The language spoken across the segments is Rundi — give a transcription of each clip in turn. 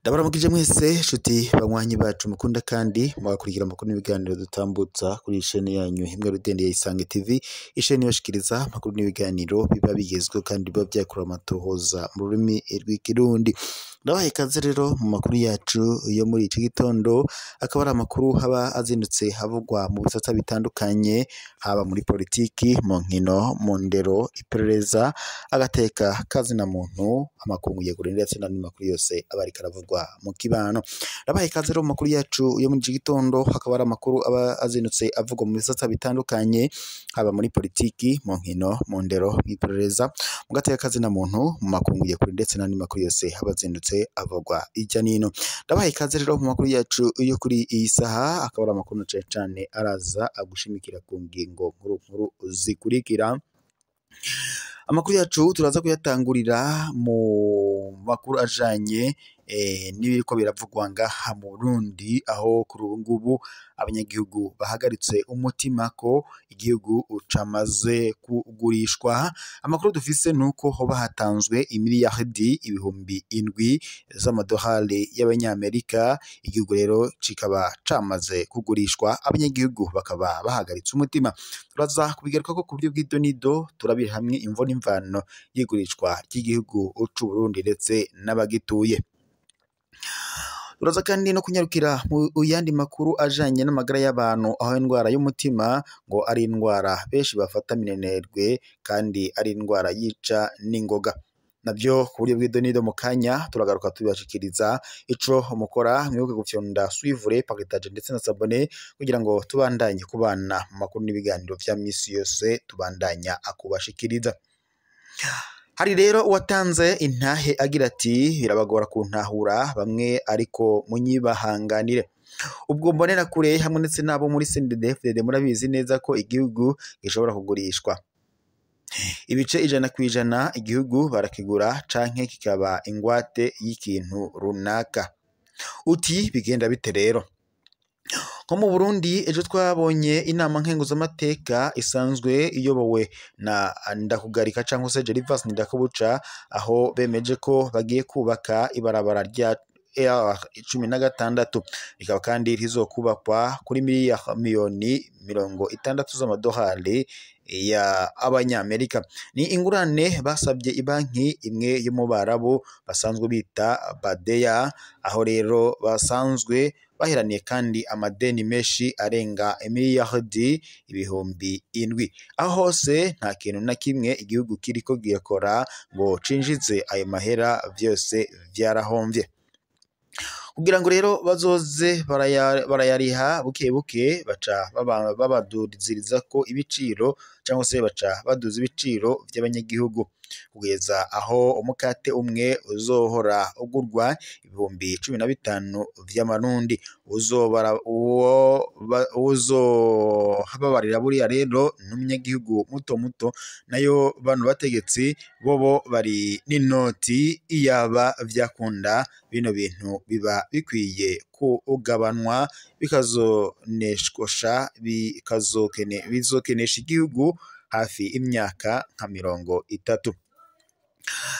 Ndabaramukije mwese nshuti banywanyi bacu mukunda kandi mugakurikira amakuru n'ibiganiro dutambutsa kuri isheni yanyu imwe rudende ya Isange TV, isheni ibashikiriza amakuru n'ibiganiro biba bigezweho kandi biba byakura amatohoza mu rurimi rw'ikirundi. Ndabahaye ikaze rero mu makuru yacu yo muri iki gitondo, akaba ari amakuru haba azindutse havugwa mu bisata bitandukanye, haba muri politiki, mu nkino, mu ndero, iperereza, agateka kazina muntu, amakungu yegura ndetse n'andi makuru yose aba ariko aravugwa mu kibano. Ndabahaye ikaze rero mu makuru yacu yo muri iki gitondo, hakaba ari amakuru aba azindutse avugwa mu bisata bitandukanye, haba muri politiki, mu nkino, mu ndero, mu iperereza, mu gateka kazina muntu, mu makungu yegura ndetse n'andi makuru yose aba azindutse avugwa hirya n'ino. Ndabahaye ikaze rero mu makuru yacu yo kuri iyi saha, akaba ari amakuru cane cane araza agushimikira ku ngingo nkuru nkuru zikurikira. Amakuru yacu turaza kuyatangurira mu makuru ajanye n'ibiriko biravugwa ngaha mu Burundi, aho kuri ubu ngubu abanyagihugu bahagaritse umutima ko igihugu camaze kugurishwa. Amakuru dufise nuko hoba hatanzwe imiliyaridi 7,000 z'amadolari y'abanyamerika, igihugu rero kikaba camaze kugurishwa, abanyagihugu bakaba bahagaritse umutima. Turaza kubigarukako ku buryo bw'idonido, turabira hamwe imvo n'imvano y'igurishwa ry'igihugu c'u Burundi ndetse n'abagituye. Turaza kandi no kunyarukira mu yandi makuru ajanye n'amagara y'abantu, aho indwara y'umutima ngo ari indwara benshi bafata minenerwe kandi ari indwara yica n'ingoga. Navyo ku buryo bw'idonido mu kanya turagaruka tubibashikiriza. Ico mukora mwibuke gufyonda suivre, partage ndetse na s'abonner kugira ngo tubandanye kubana mu makuru n'ibiganiro vya misi yose tubandanya akubashikiriza. Hari rero uwatanze intahe agira ati birabagora kuntahura bamwe ariko munyibahanganire. Ubwo mbonera kure hamwe ndetse n'abo muri CNDD-FDD murabizi neza ko igihugu gishobora kugurishwa. Ibice 100% igihugu barakigura canke kikaba ingwate y'ikintu runaka. Uti bigenda bite rero? Nko mu Burundi ejo twabonye inama nkenguzamateka isanzwe iyobowe na Ndakugarika cyangwa se Gervas Ndakabuca, aho bemeje ko bagiye kubaka ibarabara rya R16, rikaba kandi rizokubakwa kuri miliyoni 60 z'amadolari ya abanyamerika. Ni ingurane basabye ibanki imwe yo mu Barabu basanzwe bita Badeya, aho rero basanzwe baheraniye kandi amadeni menshi arenga imiliyaridi 7,000. Aho hose nta kintu na kimwe igihugu kiriko gikora ngo cinjize ayo mahera, vyose vyarahomvye. Kugira ngo rero bazoze barayariha buke buke, baca babaduziriza ko ibiciro cyangwa se baca baduza ibiciro vy'abanyagihugu, kugeza aho umukate umwe uzohora ugurwa 15,000 vy'amarundi. Uzohababarira buriya rero n'umunyagihugu muto muto, nayo bano bategetsi bobo bari n'inoti. Iyaba vyakunda bino bintu biba bikwiye kugabanwa, bikazoneshosha bizokenesha igihugu hafi imyaka nka 30.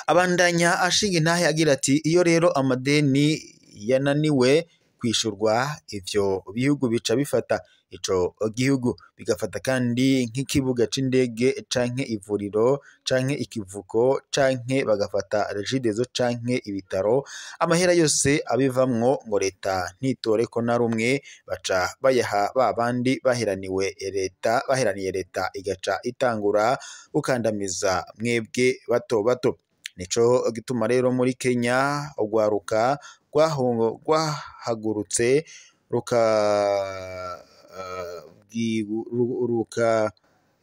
Abandanya ashinga intahe agira ati iyo rero amadeni yananiwe kwishurwa, ivyo bihugu bica bifata ico gihugu, bigafata kandi nk'ikibuga c'indege canke ivuriro canke ikivuko canke bagafata regidezo canke ibitaro. Amahera yose abivamwo ngo leta ntitoreko na rumwe, baca bayaha ba bandi baheraniwe leta, baheraniye leta igaca itangura gukandamiza mwebwe bato bato. Nico gituma rero muri Kenya urwaruka rwahagurutse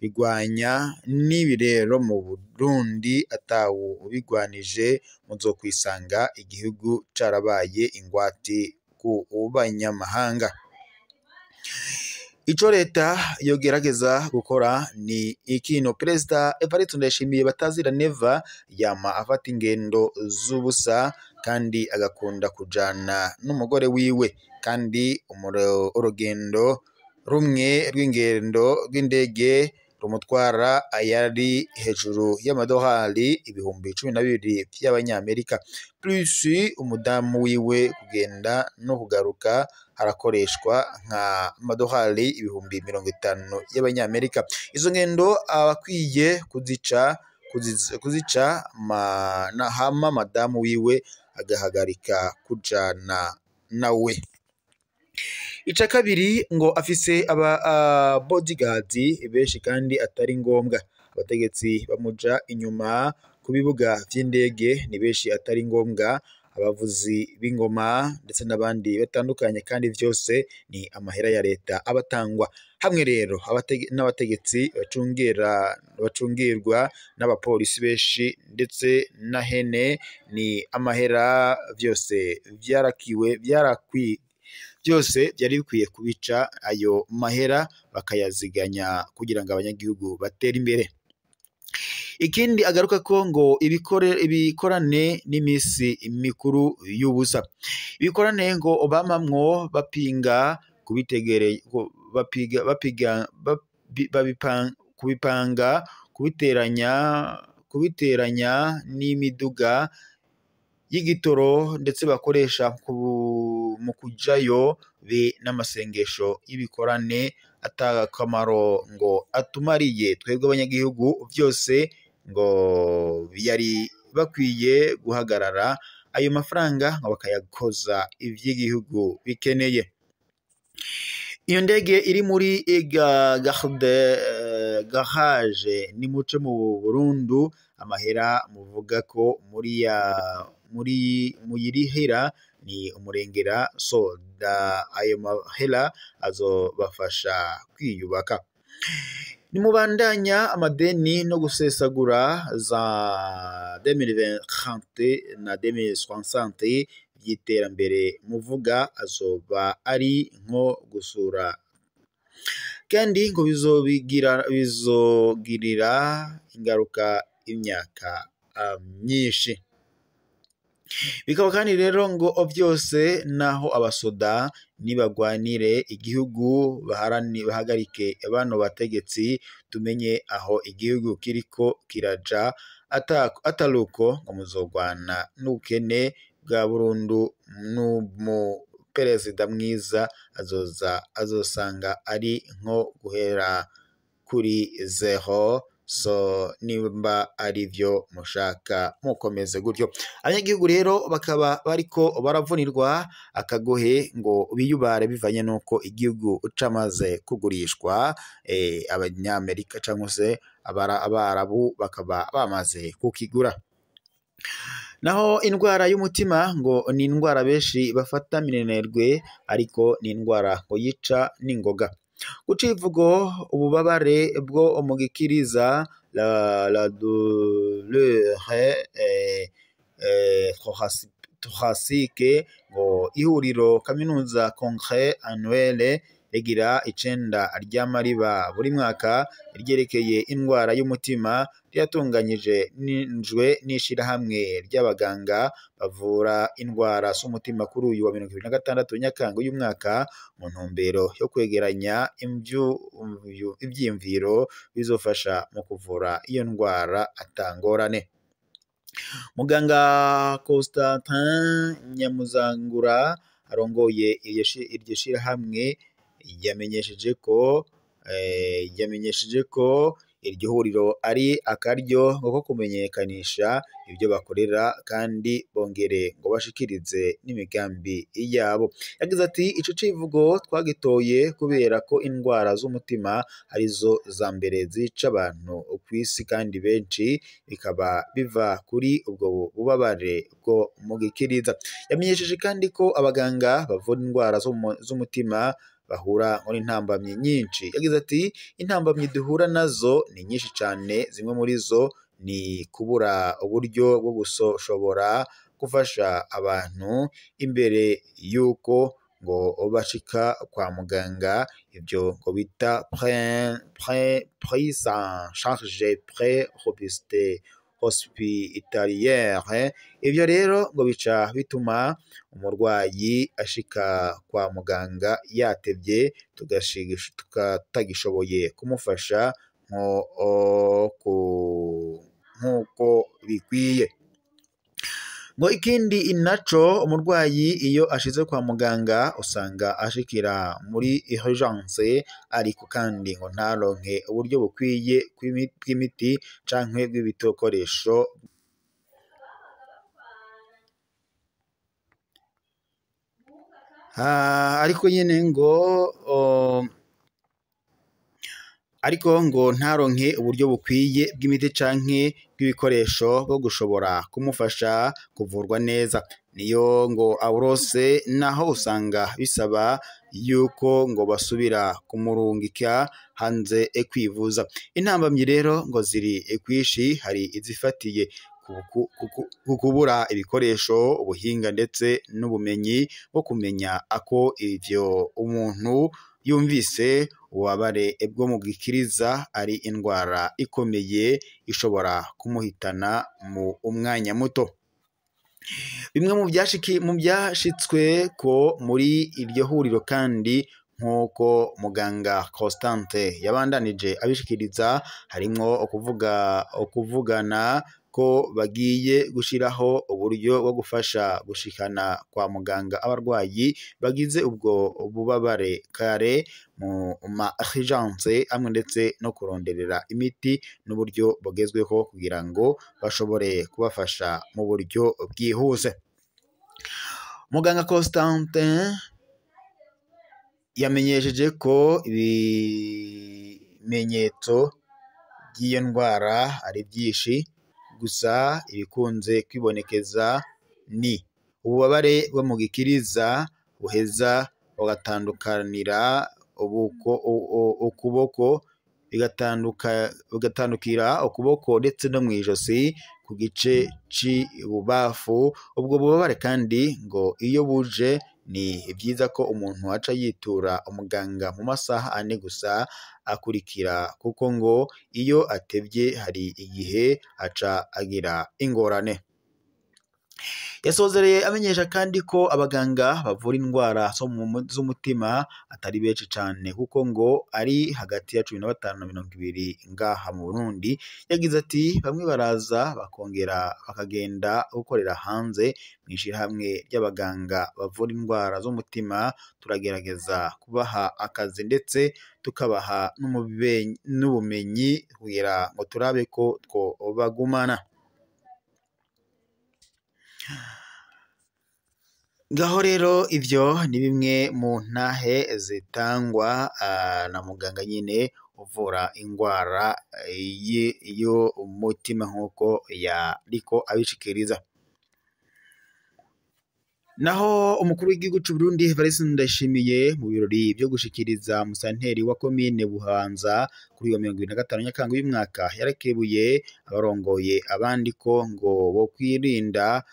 rukabigwanya n'ibi rero mu Burundi atawu ubigwanije muzokwisanga igihugu carabaye ingwate ku banyamahanga. Ico leta yogerageza gukora ni ikino. Perezida Evariste Ndayishimiye batazira Neva yama afata ingendo z'ubusa kandi agakunda kujana n'umugore wiwe, kandi urugendo rumwe rw'ingendo rw'indege rumutwara ayari hejuru y'amadolari 12,000 y'abanyamerika, plus umudamu wiwe kugenda no kugaruka harakoreshwa nka amadolari 50,000 y'abanyamerika. Izo ngendo abakwiye kuzica hama madamu wiwe agahagarika kujana nawe. Ica kabiri ngo afise aba bodyguard benshi kandi atari ngombwa. Abategetsi bamuja inyuma ku bibuga vy'indege ni benshi atari ngombwa, abavuzi b'ingoma ndetse n'abandi batandukanye, kandi vyose ni amahera ya leta abatangwa. Hamwe rero n'abategetsi bacungirwa n'abapolisi benshi ndetse na hene, ni amahera vyose byose byari bikwiye kubica ayo mahera bakayaziganya kugira ngo abanyagihugu batere imbere. Ikindi agaruka ko ngo ibikorane n'imisi mikuru y'ubusa, ibikorane ngo Obama mwo bapinga kubitegere bapiga kubipanga kubiteranya n'imiduga y'igitoro ndetse bakoresha mu kujayo be n'amasengesho y'ibikorane atakamaro ngo atumariye twebwe abanyagihugu. Byose ngo yari bakwiye guhagarara ayo mafaranga ngo bakayakoza ivy'igihugu bikeneye. Iyo ndege iri muri garage ni muce mu Burundu, amahera muvuga ko muri muyirihira ni umurengera, so da ayo mahera azobafasha kwiyubaka. Nimubandanya amadeni no gusesagura za 2030 na 2060 by'iterambere muvuga azoba ari nko gusura, kandi ngo bizogirira ingaruka imyaka myinshi. Bikaba kandi rero ngo byose naho abasoda nibagwanire igihugu bahagarike bano bategetsi, tumenye aho igihugu kiriko kiraja, ataruko ngo muzogwana n'ubukene bwa burundu. N'umuperezida mwiza azoza azosanga ari nko guhera kuri zero. So nimba ari byo mushaka mukomeze gutyo. Abanyagihugu rero bakaba bariko baravunirwa akagohe ngo biyubare bivanye nuko igihugu camaze kugurishwa, abanyamerika cyangwa se abarabu bakaba bamaze kukigura. Naho indwara y'umutima ngo ni indwara benshi bafata minenerwe, ariko ni indwara ngo yica n'ingoga. Kucivugo ububabare bwo mu gikiriza la douleur thoracique, ngo ihuriro kaminuza congrès annuel rigira 9 ry'amariba buri mwaka ryerekeye indwara y'umutima, ryatunganyije n'injwe n'ishirahamwe ry'abaganga bavura indwara z'umutima kuri uyu wa 2026 Nyakanga uyu mwaka, mu ntumbero yo kwegeranya ivyiyumviro bizofasha mu kuvura iyo ndwara atangorane. Muganga Constantin Nyamuzangura arongoye iryo shirahamwe yamenyesheje ko iryo huriro ari akaryo ko kumenyekanisha ibyo bakorera, kandi bongere ngo bashikirize n'imigambi yabo. Yagize ati ico civugo twagitoye kubera ko indwara z'umutima arizo za mbere zica abantu kw'isi kandi benshi, bikaba biva kuri ubwo bubabare bwo mu gikiriza. Yamenyesheje kandi ko abaganga bavura indwara z'umutima bahura n'intambamyi nyinshi. Yagize ati intambamyi duhura nazo ni nyinshi cyane, zimwe muri zo ni kubura uburyo bwo gushobora gufasha abantu imbere y'uko ngo bashika kwa muganga, ibyo ngo bita prise en charge pré hospitalière. Ivyo rero ngo bica bituma umurwayi ashika kwa muganga yatevye, tutagishoboye kumufasha nk'uko bikwiye. Ngo ikindi naco, umurwayi iyo ashize kwa muganga usanga ashikira muri urgence, ariko kandi ngo ntaronke uburyo bukwiye bw'imiti canke bw'ibikoresho. Ariko nyene ngo ariko ngo ntaronke uburyo bukwiye bw'imiti canke bw'ibikoresho bwo gushobora kumufasha kuvurwa neza. Niyo ngo aburose naho usanga bisaba yuko ngo basubira kumurungika hanze kwivuza. Intambamyi rero ngo ziri kwishi, hari izifatiye ku kubura ibikoresho, ubuhinga ndetse n'ubumenyi bwo kumenya ako ivyo umuntu yumvise ububabare bwo mu gikiriza ari indwara ikomeye ishobora kumuhitana mu umwanya muto. Bimwe mu byashitswe ko muri iryo huriro kandi, nk'uko muganga Constante yabandanije abishikiriza, harimwo ukuvugana ko bagiye gushiraho uburyo bwo gufasha gushikana kwa muganga abarwayi bagize ubwo bubabare kare mu ma urgence amwe, ndetse no kuronderera imiti n'uburyo bugezweho kugira ngo bashobore kubafasha mu buryo bwihuse. Muganga Constantin yamenyesheje ko ibimenyetso by'iyo ndwara ari byinshi, gusa ibikunze kwibonekeza ni ububabare bwo mu gikiriza buheza bugatandukanira ukuboko, bigatandukira ukuboko ndetse no mw'ijosi ku gice c'ibubafu. Ubwo bubabare kandi ngo iyo buje ni vyiza ko umuntu aca yitura umuganga mu masaha 4 gusa akurikira, kuko ngo iyo atevye hari igihe aca agira ingorane. Yasozereye amenyesha kandi ko abaganga bavura indwara z'umutima atari benshi cane, kuko ngo ari hagati ya 15 na 20 ngaha mu Burundi. Yagize ati bamwe baraza bakongera bakagenda gukorera hanze. Mw'ishirahamwe ry'abaganga bavura indwara z'umutima turagerageza kubaha akazi ndetse tukabaha n'ubumenyi kugira ngo turabe ko twobagumana. Ngaho rero ivyo ni bimwe mu ntahe zitangwa na muganga nyine uvura ingwara y'umutima nk'uko yariko abishikiriza. Naho umukuru w'igihugu c'u Burundi Evariste Ndayishimiye mu birori vyo gushikiriza musanteri wa komine Buhanza kuri wa 2025 Nyakanga uyu mwaka, yarakebuye abarongoye abandi ko ngo bokwirinda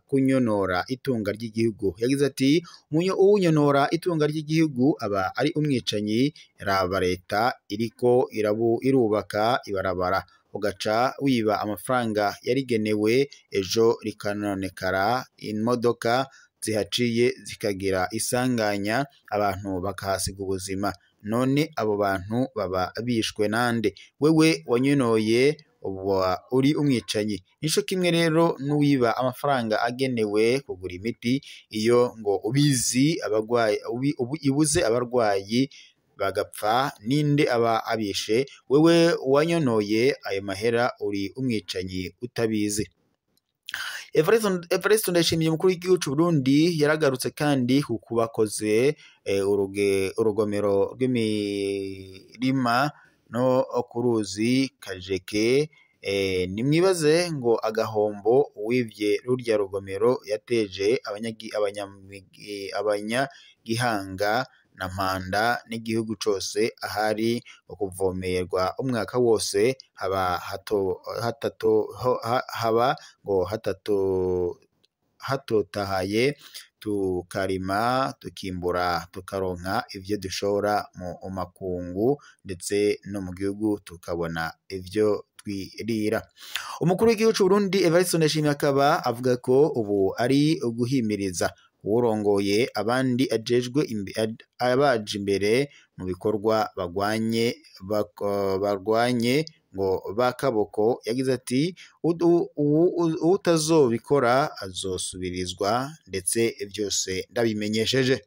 kunyonora itunga ry'igihugu. Yagize ati uwunyonora itunga ry'igihugu aba ari umwicanyi. Raba leta iriko irubaka ibarabara, ugaca wiba amafaranga yarigenewe, ejo rikanonekara, imodoka zihaciye zikagira isanganya, abantu bakahasiga ubuzima. None abo bantu baba bishwe nande? Wewe wanyonoye uba uri umwicanyi. Nico kimwe rero n'uwiba amafaranga agenewe kugura imiti, iyo ngo ubizi abarwayi ibuze abarwayi bagapfa, ninde aba abishe? Wewe wanyonoye ayo mahera uri umwicanyi utabizi. Evariste Ndayishimiye umukuru w'igihugu c'u Burundi yaragarutse kandi ku kubakoze urugomero rw'imirima no ku ruzi Kajeke. Nimwibaze ngo agahombo uwivye rurya rugomero yateje abanyagihanga na Mpanda n'igihugu cose, ahari ukuvomerwa umwaka wose haba ngo hatotahaye, tukarima tukimbura tukaronka ivyo dushora mu makungu ndetse no mu gihugu tukabona ivyo twirira. Umukuru w'igihugu c'u Burundi Evariste Ndayishimiye akaba avuga ko ubu ari uguhimiriza uwurongoye abandi ajejwe abaje imbere mu bikorwa bagwanye ngo bakaboko. Yagize ati utazobikora azosubirizwa, ndetse byose ndabimenyesheje.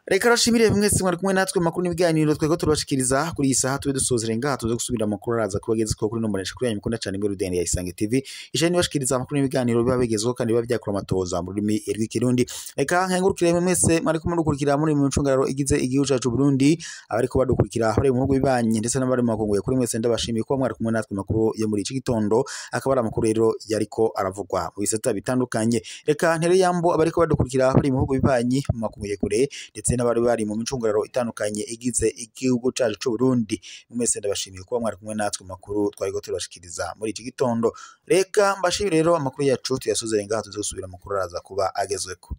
Reka rashimire mwese mwari kumwe natwe makuru n'ibiganiro twego turabashikiriza kuri iyi saha. Tube dusozere ngaha, tuze gusubira amakuru araza kubageza kuri no muresha kuri yanyu mukunda cyane muri Rudende ya Isange TV, isheni bashikiriza amakuru n'ibiganiro biba bigezweho kandi biba byakura amatoza mu rurimi rw'ikirundi. Reka nkengurukire mwese mwari kumwe dukurikira muri mu ncungararo igize igihugu cacu Burundi, abariko badukurikira bari mu bihugu bibanye ndetse n'abari mu makungu ya kuri mwese ndabashimiye ko mwari kumwe natwe makuru yo muri iki gitondo, akaba ari amakuru rero yariko aravugwa mu bisata bitandukanye. Reka ntere yambo abariko badukurikira bari mu bihugu bibanyi mu makungu ya kure ndetse n'abari bari mu micungararo itandukanye igize igihugu cacu c'u Burundi, mwese ndabashimiye kuba mwari kumwe natwe makuru twariko turabashikiriza muri iki gitondo. Reka mbashimire rero amakuru yacu tuyasozere ngaha, tuzosubira amakuru araza kuba agezweko.